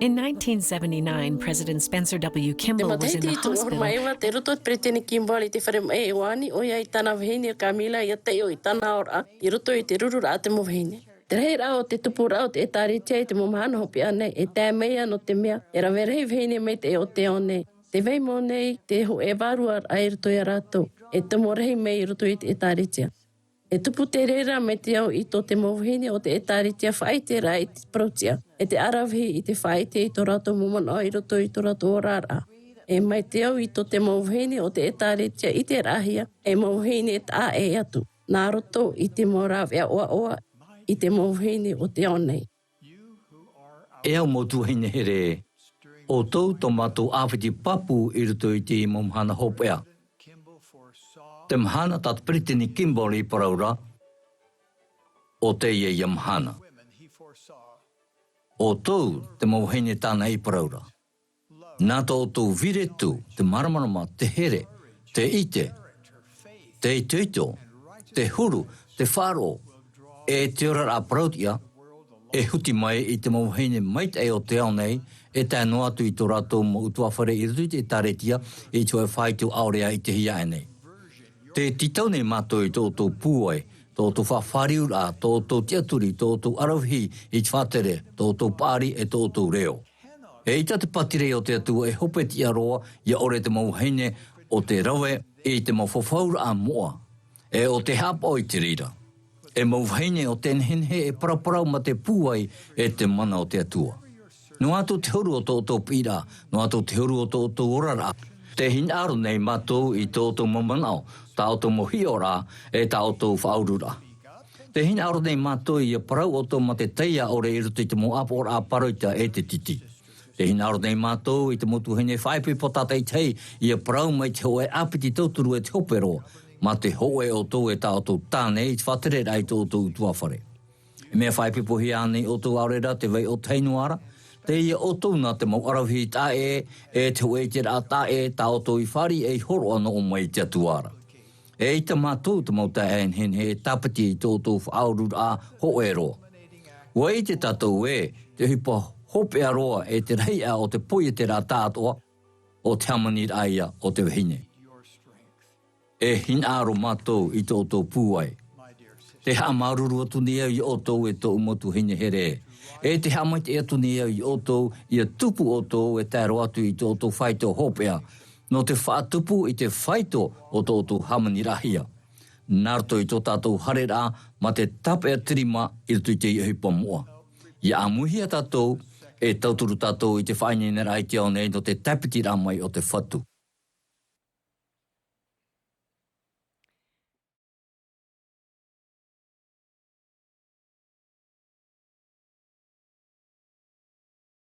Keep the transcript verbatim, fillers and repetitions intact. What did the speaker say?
In nineteen seventy-nine, President Spencer W. Kimball was in the hospital. Te matahiti tolu ʻahuru mā iva, tei roto te Peretiteni Kimball i te fare maʻi e Wani, ʻoia i tana vahine Camilla ʻia taiʻo i tana aoraʻa i roto i te rururaʻa a te mau vahine. Te rahiraʻa o te tupuraʻa o te ʻĒtārētia i te mau mahana hopeʻa nei, e tae mai ia nō te mea, e rave rahi vahine maitaʻi o te ao nei. Tē vai mau nei te hōʻē vāruaraʻa i roto ia rātou, e tomo rahi mai i roto i te ʻĒtārētia. E tupu te reira mai te ao i tō te mau vahine o te ʻĒtārētia faʻaʻiteraʻa i te parautiʻa, e te ʻaravihi i te faʻaʻite i tō rātou mau manaʻo i roto i tō rātou oraraʻa. E mai te ao i tō te mau vahine o te ʻĒtārētia ʻiteraʻahia, e mau vahine taʻa ʻē atu, nā roto i te mau rāveʻa ʻoaʻoa i te mau vahine o te ao nei. E au mau tuahine here, ʻoutou tō mātou ʻāpiti pāpū i roto i te mau mahana hopeʻa. Te mahana tā te Peretiteni Kimball i parau ra, ʻo teie ia mahana. ʻOutou te mau vahine tāna i parau ra. Nā tō ʻoutou vīretu, te māramarama, te here, te ʻite, te itoito, te huru, te faʻaroʻo, e te oraraʻa parautiʻa, e huti mai i te mau vahine maitaʻi o te ao nei, e tae noa atu i tō rātou mau ʻutuāfare i roto i te ʻĒtārētia, i te hōʻē faito ʻaore i te hia aʻe nei. Tē tītau nei mātou i tō ʻoutou pūai, tō ʻoutou faʻafāriuraʻa, tō ʻoutou tiʻaturi, tō ʻoutou ʻaravihi i te faʻatere, tō ʻoutou paʻari e tō ʻoutou reo. E ʻita te pātireia o te Atua e hope tiʻa roa, ʻia ʻore te mau vahine o te rave i te mau fafauraʻa moʻa, e o te haʻapaʻo i te reira. E mau vahine o te nehenehe e paraparau mā te pūai e te mana o te Atua. Noa atu te huru o tō ʻoutou piʻiraʻa, noa atu te huru o tō ʻoutou oraraʻa. Tē hinaʻaro nei mātou i tō ʻoutou mau manaʻo, tā ʻoutou mau hiʻoraʻa, e tā ʻoutou faʻaururaʻa. Tē hinaʻaro nei mātou ʻia parau ʻoutou mā te taiā ʻore i roto i te mau ʻāpoʻoraʻa pāroita e te titi. Tē hinaʻaro nei mātou i te mau tuahine faʻaipoipo tātaʻitahi ʻia parau mai te hōʻē ʻāpiti tauturu e te hope roa, mā te hōʻē ʻoutou e tā ʻoutou tāne i te faʻatereraʻa i tō ʻoutou ʻutuāfare. E mea faʻaipoipohia ānei ʻoutou ʻaore rā te vai ʻōtahi noa ra, teie ʻoutou nā te mau ʻaravihi taʻa ʻē, e te hōʻē ʻiteraʻa taʻa ʻē, tā ʻoutou i fāriʻi ei hōroʻa nō ʻō mai i te Atua ra. E ʻita mātou te mau taeaʻe nehenehe e tāpiti i tō ʻoutou faʻaururaʻa hōʻē roa. ʻUa ʻite tātou ē, te ʻohipa hopeʻa roa e te rahiʻa o te poieteraʻa tāʻatoʻa, ʻo te hāmaniraʻa ia o te vahine. E hinaʻaro mātou i tō ʻoutou pūai. Tē haʻamāuruuru atu nei au iā ʻoutou e tōʻu mau tuahine here. E tē haʻamaitaʻi atu nei au iā ʻoutou, ʻia tupu ʻoutou e tae roa atu i tō ʻoutou faito hopeʻa. Nō te faʻatupu i te faito o tō ʻoutou hāmaniraʻahia. Nā roto i tō tātou haereraʻa mā te tāpeʻa te rima i roto i te ʻohipa moʻa. ʻIa ʻāmuihia tātou, e tauturu tātou i te faʻaineineraʻa i te ao nei nō te tāpitiraʻa mai o te Fatu.